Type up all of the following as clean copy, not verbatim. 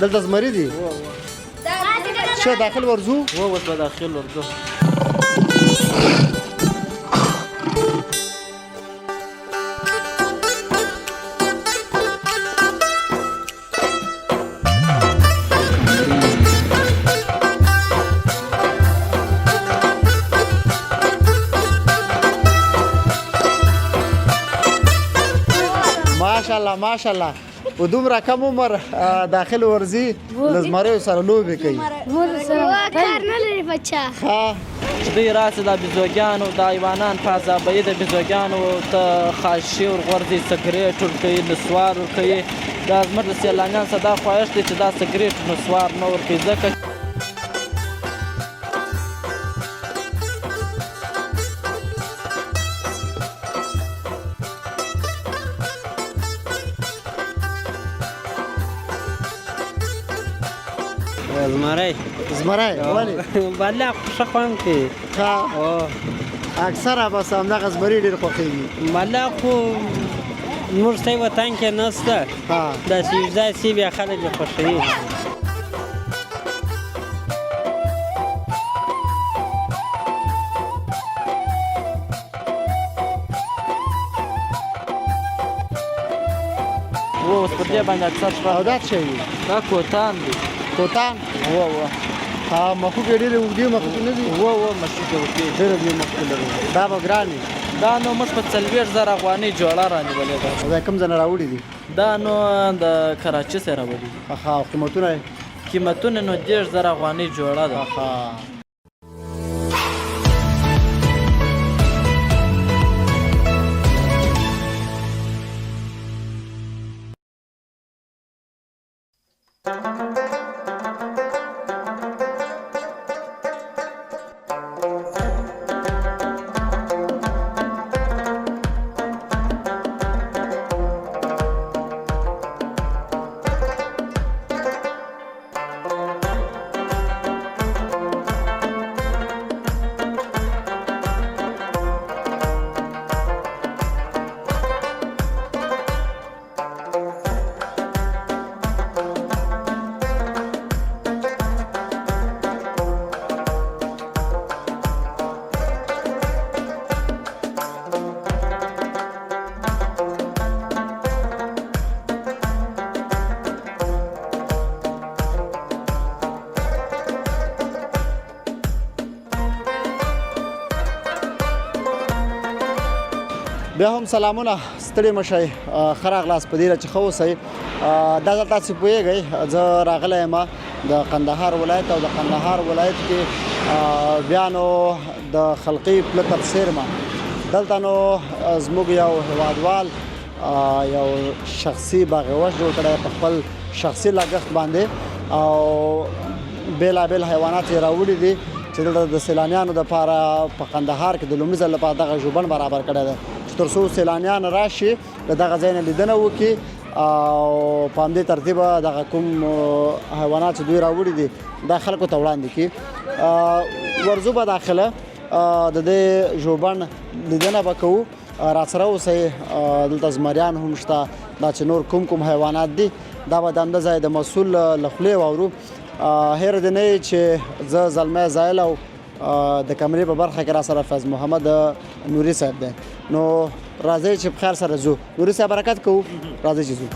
دلته زمري دي. شه داخل ورځو. و اوس به داخل ورځو. ماشاءالله ماشاءالله، په دومره کم عمر داخل ورځي، له زمریو سره لوبې کوي. کار نه لري بچا. ښه. چې دوی راسي، دا بیزوګان او دا حیوانان په عذابوي. د بیزوګانو ته خاشي ورغورځوي، سګرېټ ورکوي، نسوار ورکوي. دا زموږ د سیلانیانو څخه دا خواهش دی چې دا سګرېټ نسوار نه ورکوي، ځکه زمری. زمری ولې؟ والله ښه خوند کوي. ښه، اکثره بس همدغه زمري ډېر خوښېږي. والله خو موږ ته وطن کې نشته داسې، داسې بیا خلک یې خوښوي. اوس پر دې باندې اکثر شپه. او دا څه شی دي؟ دا کوتان دي. کوتان. وو وو. ها، مخوکې ډېرې اوږدې مخوکې نه دي؟ وو وو، مخوکې اوږدې. ډېرې اوږدې مخوکې لري. دا به ګران وي. دا نو موږ په 40,000 افغانۍ جوړه رانیولې ده. دا کوم ځای نه راوړي دي؟ دا نو د کراچي څخه راوړي دي. ښه، او قیمتونه یې؟ قیمتونه نو 30,000 افغانۍ جوړه ده. ښه. بیا هم سلامونه، ستړي مه شئ، ښه راغلاست. په دې چې ښه اوسئ. دا ځل تاسو پوهېږئ زه راغلی یم د قندهار ولایت، او د قندهار ولایت کې بیا نو د خلقي پله تر څېرمه دلته نو زموږ یو هیوادوال یو شخصي باغ وحش جوړ کړی په خپل شخصي لګښت باندې، او بېلابېل حیوانات یې راوړي دي چې دلته د سیلانیانو دپاره په قندهار کې د لومړي ځل لپاره دغه ژوبڼ برابر کړی دی چې تر څو سیلانیان راشي، له دغه ځای نه لیدنه وکړي، او په همدې ترتیب دغه کوم حیوانات چې دوی راوړي دي دا خلکو ته وړاندې کړي. ورځو به داخله، د دې ژوبڼ لیدنه به کوو. راسره اوسئ. دلته زمریان هم شته، دا چې نور کوم کوم حیوانات دي دا به د همده ځای د مسول له خولې واورو. هېره دې نه چې زه زلمی زایل او د کمرې په برخه کې را سره فیض محمد نوري صاحب دی. نو راځئ چې په خیر سره ځو. نوري صاحب، برکت کوو، راځئ چې ځو.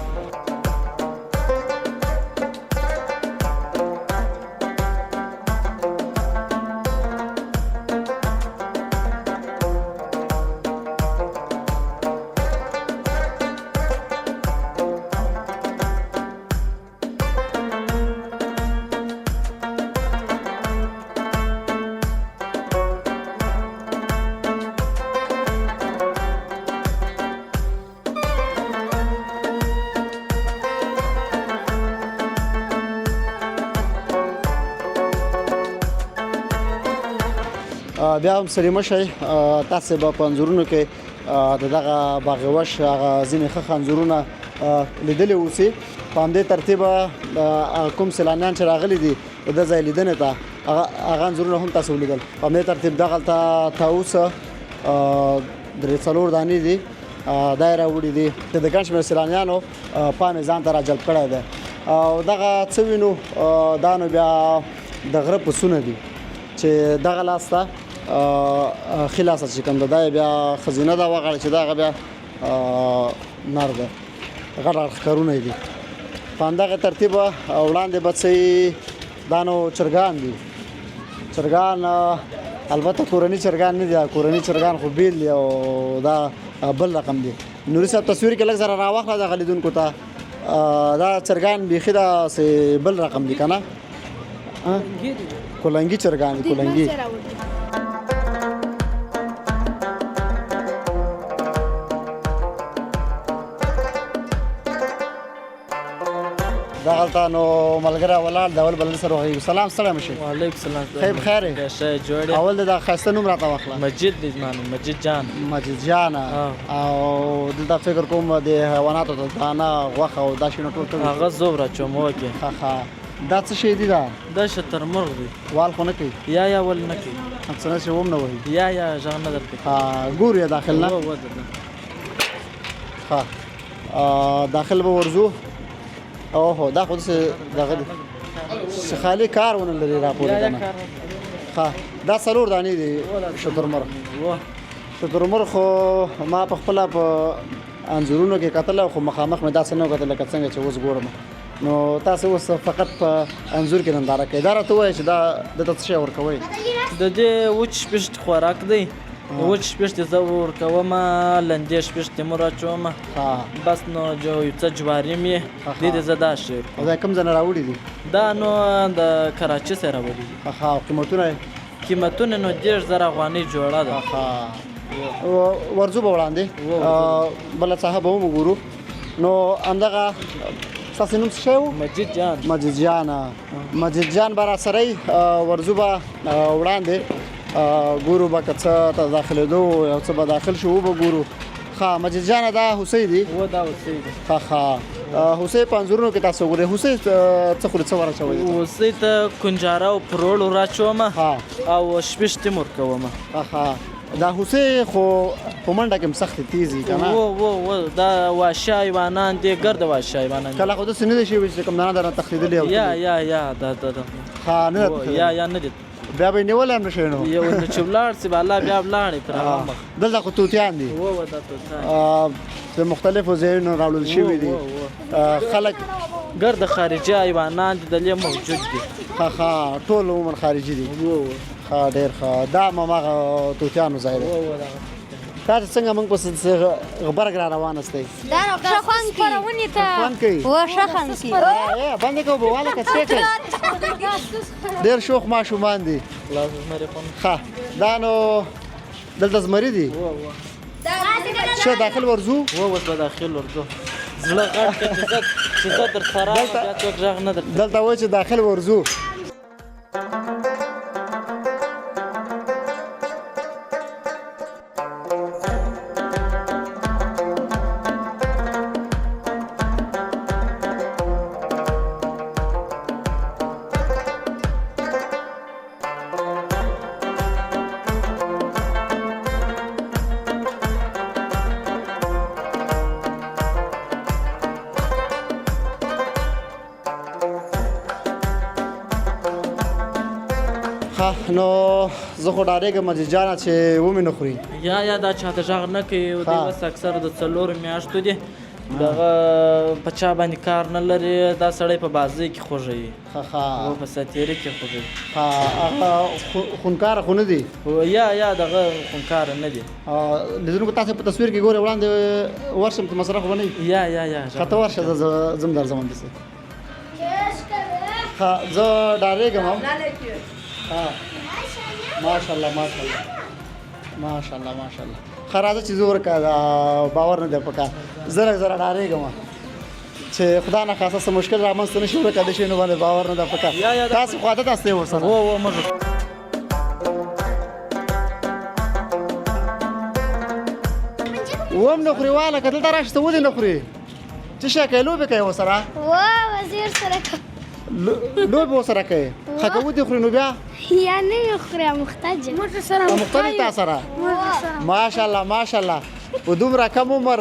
بیا هم ستړي مه شئ. تاسې به په انځورونو کې د دغه باغ وحش هغه ځینې ښه ښه انځورونه لیدلي اوسي. په همدې ترتیب کوم سیلانیان چې راغلي دي د ده ځای لیدنې ته، هغه انځورونه هم تاسو ولیدل. په همدې ترتیب دغلته طاووس درې څلور دانې دي، دا یې راوړي دي چې د ګڼ شمېر سیلانیانو پام یې ځان ته راجلب کړی دی. او دغه څه وینو، دا نو بیا د غره پسونه دي چې دغه لاس ته ښي لاس ته چې کوم ده، دا یې بیا ښځینه ده، وغاړه چې دغه بیا نر ده. غټ غټ ښکرونه یې دي. په همدغه ترتیب وړاندې به څه، دا نو چرګان دي. چرګان البته کورني چرګان نه دي، کورني چرګان خو بیل دي او دا بل رقم دي. نوري صاحب تصویر کې لږ زره راواخله دغه لیدونکو ته. دا چرګان بیخي داسې بل رقم دي که نه؟ کولنګي چرګان دي، کولنګي. دغلته نو ملګری ولاړ دی، اول به له سره وغږېږو. سلام، ستړی مه شې. وعلیکم سلام. خیر خیر یې؟ ښه جوړ یې؟ اول د دا ښایسته نوم راته واخله. مجید دی زما نوم، مجید جان. مجید جان. او دلته فکر کوم د حیواناتو ته دانه، غوښه او دا شیونه ټول ته هغه زه ور اچوم. وکې. ښه ښه، دا څه شی دي دا؟ دا شترمرغ دی. وال خو نه کوي؟ یا ول نه کوي. څه نه چې وم نه وهي؟ یا غږ نه درته کوي. ګورو یې داخل نه؟ و ده. ښه، داخل به ورځو. اوهو، دا خو داسې دغه دی چې خالي کار ونه لري راپورې که نه؟ ښه، دا څلور دانې دي شترمرغ. شترمرغ خو ما په خپله په انځورونو کې کتل، خو مخامخ مې داسې نه کتل لکه څنګه چې اوس ګورم. نو تاسو اوس فقط په انځور کې ننداره کوئ. دا راته ووایه چې دا دلته څه شی ورکوئ؟ د دې وچ شپشت خوراک دی. وچ شپشت زه ورکوم، لندې شپشت مو راچوم. بس نو جو یو څه جواري مې دې دې زه دا شی ورکوم. او دا کوم ځای نه راوړي دي؟ دا نو د کراچي سره راوړي دي. ښه، قیمتونه یې؟ قیمتونه نو 30,000 افغانۍ جوړه ده. ښه، ورځو به وړاندې، بله ساحه به هم وګورو. نو همدغه ستاسې نوم څه شی و؟ مجید جان. مجید جان، مجید جان به راسره یي. ورځو به وړاندې، ګورو به که څه ته داخلېدو یو څه به داخل شو، وبه ګورو. ښه مجید جانه، دا هوسۍ دي؟ هو، دا هوسۍ دي. ښه ښه، هوسۍ په انځورونو کې تاسو وګورئ. هوسۍ څه خوري، څه ور اچوئ؟ هوسۍ ته کنجاره او پروړ ور اچوم او شپشت هم ورکوم. ښه ښه، دا هوسۍ خو په منډه کې هم سختې تیزې که نه؟ و و و، دا وحشي حیوانان دي، ګرده وحشي حیوانان دي. کله خو داسې نه دي شوي چې کوم دانه درنه تښتېدلي او یا یا یا دا دا دا ښه، نه ده؟ یا یا، نه دي. بیا به یې نیولی هم نه شئ نو. یو نو چې ولاړ سي به الله بیا ولاړې تر هغه مخ. دلته خو توتیان دي. و و، دا توتیان د مختلفو ځایونو راوړل شوي دي خلک. ګرده خارجي حیوانان دي، دلې موجود دي. ښه ښه، ټول عموماً خارجي دي. و و. ښه، ډېر ښه. دا هماغه توتیانو ځای دی. و و، دا. تاسو څنګه موږ پسې غبرګ را روان استئ؟ ښه خوند کوي. ښه خوند کوي. و، ښه خوند کوي. باندې کوه به واله که څه کوي. ډېر شوخ ماشومان دي. ښه، دا نو دلته زمري دي. ښه، داخل ورځو. و، اوس به داخل ورځو. زړه غټ که چې زه در سره بیا څوک غږ نه درته. دلته وایي چې داخل ورځو. ښه، نو زه خو ډارېږم مجید جانه چې ومې نه خوري. یا، دا چاته غږ نه کوي. دوی اوس اکثر د 4 میاشتو دي. دغه په چا باندې کار نه لري. دا سړی په بازۍ کې خوږوي. ښه ښه. او په ساتیري کې خوږوي. ښه، هغه خونکاره خو نه دي؟ یا یا، دغه خونکاره نه دي. لیدونکو تاسو په تصویر کې ګورئ. وړاندې ورشم ته مسره خو به نه وي؟ یا یا یا. ښه، ته ورشه، زه ځم درځم همداسې. ښه، زه ډارېږم هم. ښه، ماشاءالله ماشاءالله ماشاءالله ماشاءالله. ښه، راځه چې زه ورکه، دا باور نه دی پکار. زه لږ زره ډارېږم چې خدا نه خاصه څه مشکل رامنځته نه شي. ورکه د شیانو باندې باور نه ده پکار. تاسو خو عادت استئ ورسره. و و، موږ وم نه خوري. واله که دلته راشي ته ولې نه خوري؟ څه شی کوې؟ لوبې کوې ورسره؟ و، وزیر سره کوم. لوبې ورسره کوې؟ ښه، که ودې خوري نو بیا؟ یا نه یې خوري، مختاج. مختلف تا سره. ماشاءالله ماشاءالله. په دومره کم عمر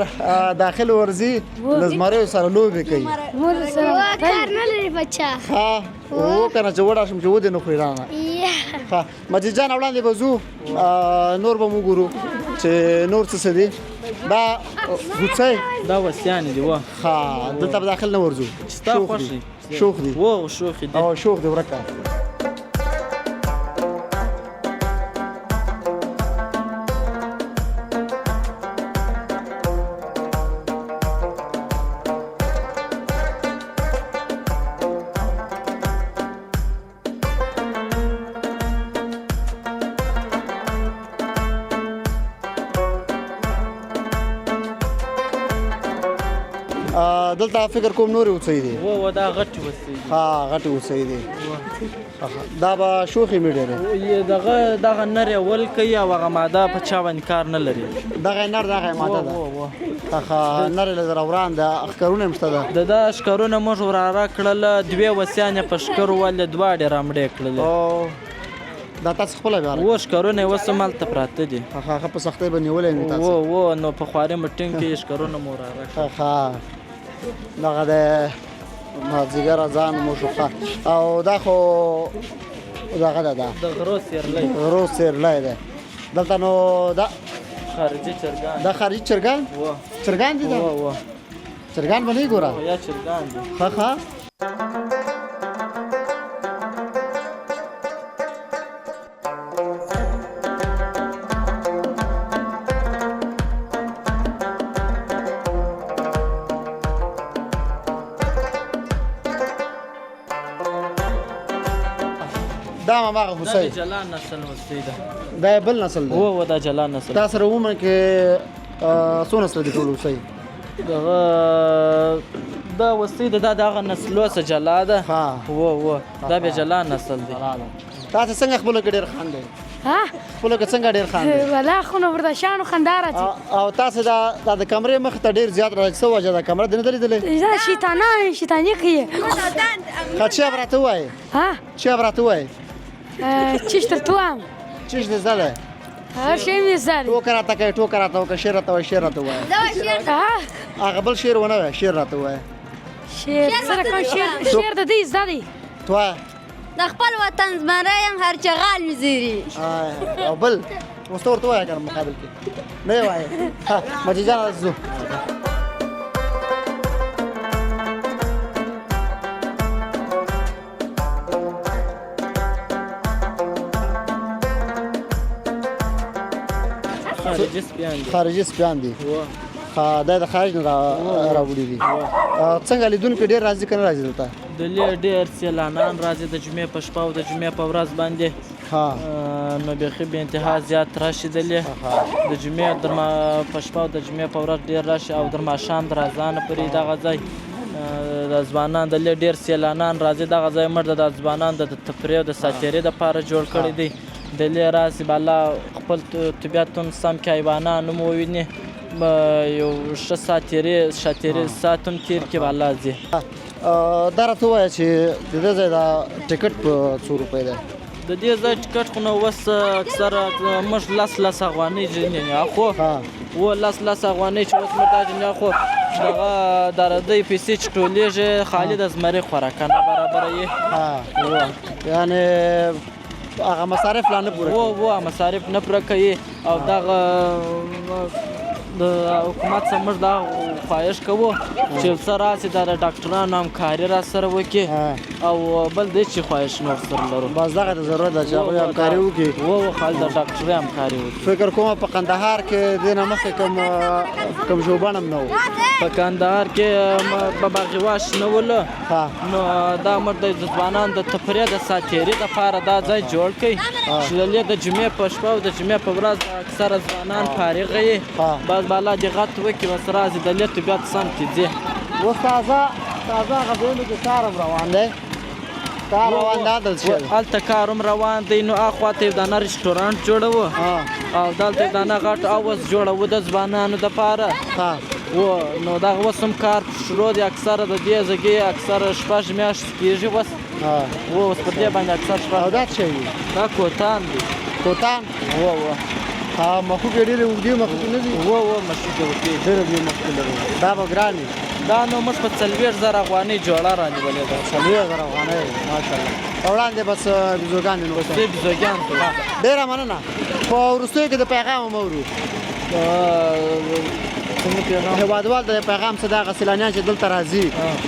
داخل ورځي له زمریو سره لوبې کوي. مور سره کار نه لري بچا. ښه و که نه چې وړه شم چې ودې نه خوري رانه. ښه مجید جان، وړاندې به ځو، نور به مو ګورو چې نور څه څه دي. دا هوڅی دا وسیانې دي وه. ښه، دلته به داخل نه ورځو. ستا خوښ دي؟ شوخ دي. و شوخ دي. او شوخ دي ورکه. دلته فکر کوم نورې هوسۍ دي. و و دا غټې هوسۍ دي. ها غټې هوسۍ دي. دا به شوخې مې ډېرې. دغه دغه نر یې ول کوي او هغه ماده په چا باندې کار نه لري. دغه نر دغه ماده ده. ښه نر یې له وران ده، ښکرونه یې هم شته ده. د دا ښکرونه موږ وراره کړل، دوې وسیانې په ښکر ولې دواړې رامړې کړلې. دا تاسو خپله بیا و ښکرونه یې اوس هم هلته پراته دي. ښه ښه په سختۍ به نیولی وي تاسو. و و نو په خواري مو ټینګ کې ښکرونه مو وراره کړل. ښه دغه دی مازدیګر اذان مو شو. ښه او دا خو دغه ده، دا د غرو سیرلی. غرو سیرلی دی دلته. نو دا خارجي چرګان. دا خارجي چرګان؟ چرګان دي دا؟ و چرګان به نه ګوره یا چرګان دي. ښه ښه دا هماغه هوسۍ دا جلا نسل هوسۍ ده. دا بل نسل دی. و دا جلا نسل. تا سره عمر کې څو نسل دي ټول هوسۍ؟ دغه دا هوسۍ ده، دا دغه نسلو څخه جلا ده. و و دا بیا جلا نسل دی. تاسو څنګه خپلو کې ډېر خاندئ؟ ها خپلو کې څنګه ډېر خاندئ؟ ولا خو نو ورته شانو خندا راځي. او تاسو دا د کمرې مخ ته ډېر زیات راځي، څه وجه ده؟ کمره دې نه ده لیدلې؟ دا شیطانان شیطاني کوي. ښه چی به راته ووایې؟ ها چی به راته ووایې؟ چیش درته ووایم؟ چیش دې زده دی؟ هر شی مې زده دی. ټوکه راته کوې، ټوکه راته وکړه، شعر راته ووایه، شعر راته ووایه. هغه بل شعر ونه وایه، شعر راته ووایه. شعر څه رقم شعر؟ شعر د دوی زده دی. ته وایه. د خپل وطن زمری یم، هر چغال مې زیري. او بل اوس ته ورته ووایه که نه مقابل کې نه یې وایې. مجید جان ځو. خارجي سپیان دي. خارجي سپیان دي. ښه دا د خارج نه راوړي دي. څنګه لیدونکي ډېر راځي که نه راځي دلته؟ د لې ډېر سیلانان راځي د جمعې په شپه او د جمعې په ورځ باندې. نو بیخي بې انتها زیات راشي د لې د جمعې په شپه او د جمعې په ورځ ډېر راشي، او در ماښام در اذانه پورې دغه ځای د ځوانان د لې ډېر سیلانان راځي. دغه ځای موږ د ځوانان د تفریح او د ساتیري دپاره جوړ کړی دی. د لې راسي بالا خپل طبیعت هم سم کړي، حیوانان هم وویني، یو ښه ساتیري شاتیري ساعت هم تېر کړي بالا ځي. دا راته ووایه چې د دې ځای دا ټکټ په څو روپۍ دی؟ د دې ځای ټکټ خو نو اوس اکثره موږ لس لس افغانۍ ځینې اخو. و لس لس افغانۍ چې اوس موږ دا ځینې اخو، دغه د ردۍ پیسې چې ټولېږي خالي د زمري خوراکه نه برابروي. یعنې هغه مصارف لا نه پوره کوي. و مصارف نه پوره کوي. او دغه د حکومت څخه موږ دا خواهش کوو چې یو څه راسي دا د ډاکټرانو همکاري را سره وکړي، او بل دی چې خواهش نور سره لرو. بس دغه د ضرورت ده چې هغوی همکاري وکړي. و خالي د ډاکټري همکاري وکړي. فکر کوم په کندهار کې دې نه مخکې کوم ژوبڼ هم نه و. په کندهار کې په باغیواش نه ولو. نو دا موږ د ځوانانو د تفریح د ساتیري دپاره دا ځای جوړ کړي چې د لې د جمعې په شپه او د جمعې په ورځ اکثره ځوانان فارغه یي، بس بالا دې غټ وکړي، بس راځي د لې طبیعت سم کې ځي. اوس تازه تازه هغه ځایونو کې کار هم روان دی. کار روان دی هلته څه دی؟ هلته کار هم روان دی. نو اخوا ته یو دانه رسټورانټ جوړوو، او دلته یو دانه غټ اوس جوړوو د ځوانانو دپاره. و نو دغه اوس هم کار شروع دی. اکثره د دې ځګې اکثره شپږ میاشتې کېږي اوس. و اوس پر دې باندې اکثر شپږ. او دا څه شی دی؟ دا کوتان دی. کوتان؟ و و ها، مخوکې ډېرې اوږدې مخوکې نه دي؟ وو مشوکې اوږدې. ډېرې اوږدې مخوکې لري. دا به ګران وي. دا نو موږ په 40,000 افغانۍ جوړه رانیولې ده. 40,000 افغانۍ، ماشاءالله. وړاندې بس بیزوګان دي نو. بس دې بیزوګان ته. ډېره مننه. په وروستیو کې د پیغام هم اورو. څنګه پیغام؟ هېوادوال د پیغام څه، دغه سیلانیان چې دلته راځي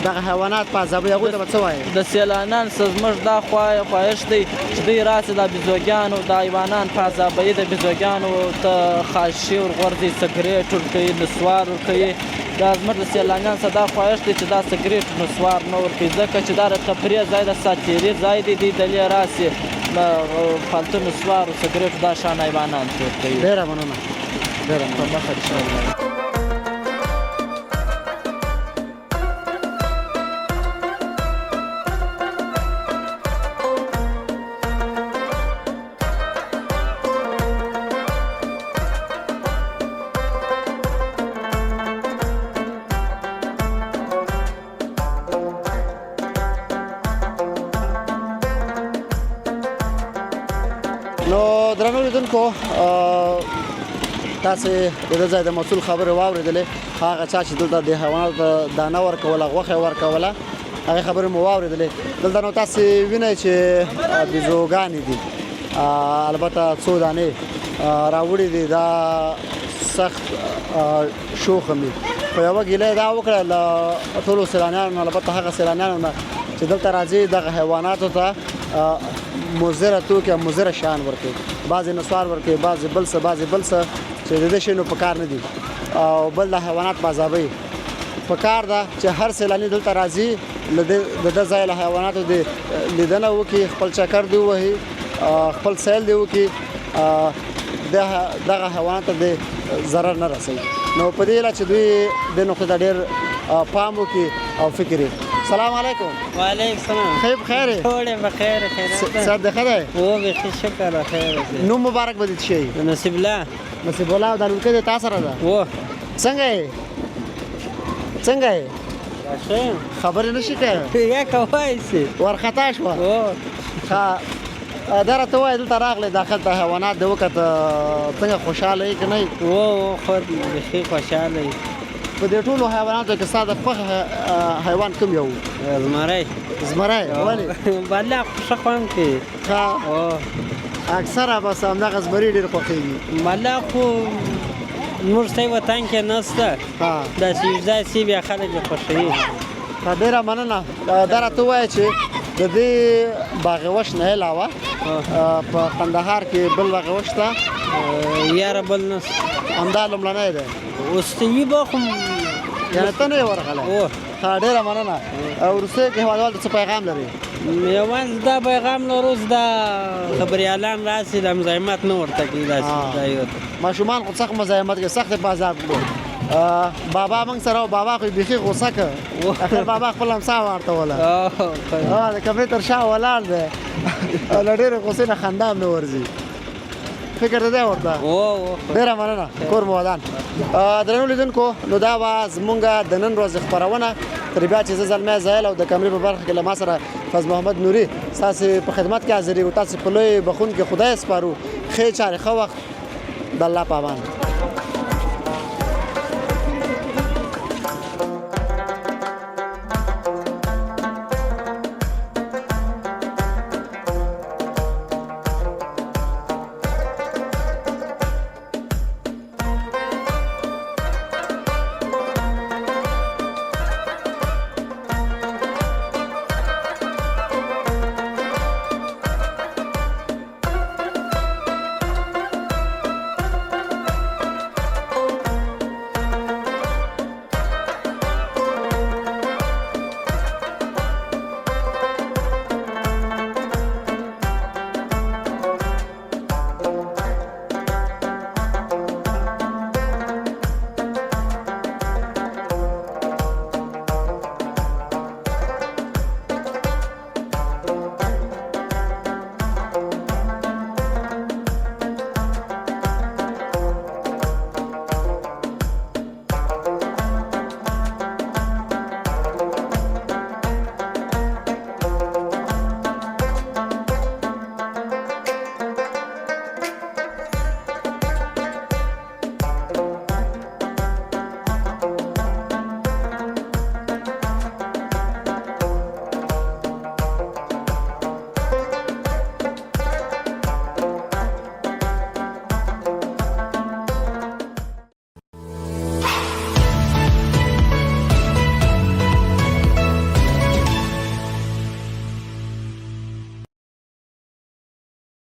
دغه حیوانات په عذابوي، هغوی ته به څه وایې؟ د سیلانیان څه زموږ دا خواهش دی چې دوی راسي دا بیزوګانو دا حیوانان په عذابوي، د بیزوګانو ته خاشي ورغورځوي، سګرېټ ورکوي، نسوار ورکوي. دا زموږ د سیلانیان څه دا خواهش دی چې دا سګرېټ نسوار نه ورکوي، ځکه چې دا د تفریح ځای د ساتیري ځای دی، دوی دلې راسي فالتو نسوار او سګرېټ دا شان حیوانان ورکوي. ډېره مننه، ډېره مننه. په مخه دې ښه. نو درنو لیدونکو، تاسې د دې ځای د مسؤل خبرې واورېدلې. هغه چا چې دلته د حیواناتو ته دانه ورکوله، غوښه یې ورکوله، هغې خبرې مو واورېدلې. دلته نو تاسې وینئ چې بیزوګانې دي، البته څو دانې راوړي دي. دا سخت شوخ مي خو یوه ګیله یې دا وکړه له ټولو سیلانیانو نه، البته هغه سیلانیانو نه چې دلته راځي دغه حیواناتو ته مضره توکي او مضره شیان ورکوي، بعضې نسوار ورکوي، بعضې بل څه، بعضې بل څه چې د دې شیانو په کار نه دي، او بل د حیوانات په عذابوي. په کار ده چې هر سیلاني دلته راځي له د ده ځای له حیواناتو دې لیدنه وکړي، خپل چکر دې ووهي، خپل سیل دې وکړي، دغه حیوانات ته دې ضرر نه رسوي. نو په دې هیله چې دوی دې نقطې ته ډېر پام وکړي او فکر یې. سلام علیکم. وعلیکم سلام. ښه بخیر یې؟ ټول بخیر، خیر. صحت دې ښه دی؟ هو بخیر، شکر، خیر اوسې. نوم مبارک به دې څه شي؟ نصیب الله. نصیب الله. دا لورکۍ دې تا سره ده؟ هو. څنګه یې؟ څنګه یې؟ ښه یم. خبرې نه شي کوی؟ یا کوای شي. وارخطا شوه؟ هو. ښه، دا راته ووایه دلته راغلې داخل ته، حیوانات دې وکته، څنګه خوشحاله یې که نه یې؟ هو خو بیخي خوشحاله یې. په دې ټولو حیواناتو کې ستا د خوښې حیوان کوم یو؟ زمری. زمری؟ ولې؟ والله ښه خوند کوي. ښه. اکثره بس همدغه زمري ډېر خوښېږي. والله خو موږ ته وطن کې نشته، داسې اوږده سي بیا خلک یې خوښوي. ښه، ډېره مننه. دا راته ووایه چې د دې باغ وحش نه علاوه په قندهار کې بل باغ وحش شته؟ یاره بل نشته، همدا لومړنی دی. اوس ته وي به خو یعنې ته نه یې ورغلی؟ ښه، ډېره مننه. وروستیو کې هېوادوال ته څه پیغام لرې؟ یوازې دا پیغام لرو چې دا خبریالان راسي دا مزاحمت نه ورته کوي داسې ځایو ته. ماشومان خو سخت مزاحمت کوي، سخت یې په عذاب کړو. بابا موږ سره و، بابا خو یې بیخي غوسه کړ، اخر بابا خپل امسا وارتوله، د کمرې تر شا ولاړ دی، له ډېرې غوسې نه خندا هم نه ورځي. فکر دی ورته؟ ډېره مننه، کور مو ودان. درنو لیدونکو، نو دا وه زموږ د نن ورځې خپرونه. تر بیا چې زه زلمی زایل او د کمرې په برخه کې له ما سره فضل محمد نوري ستاسې په خدمت کې حاضرېږو. تاسې په لوی بخښونکي خدای سپارو. ښې چارې، ښه وخت، د الله په امان.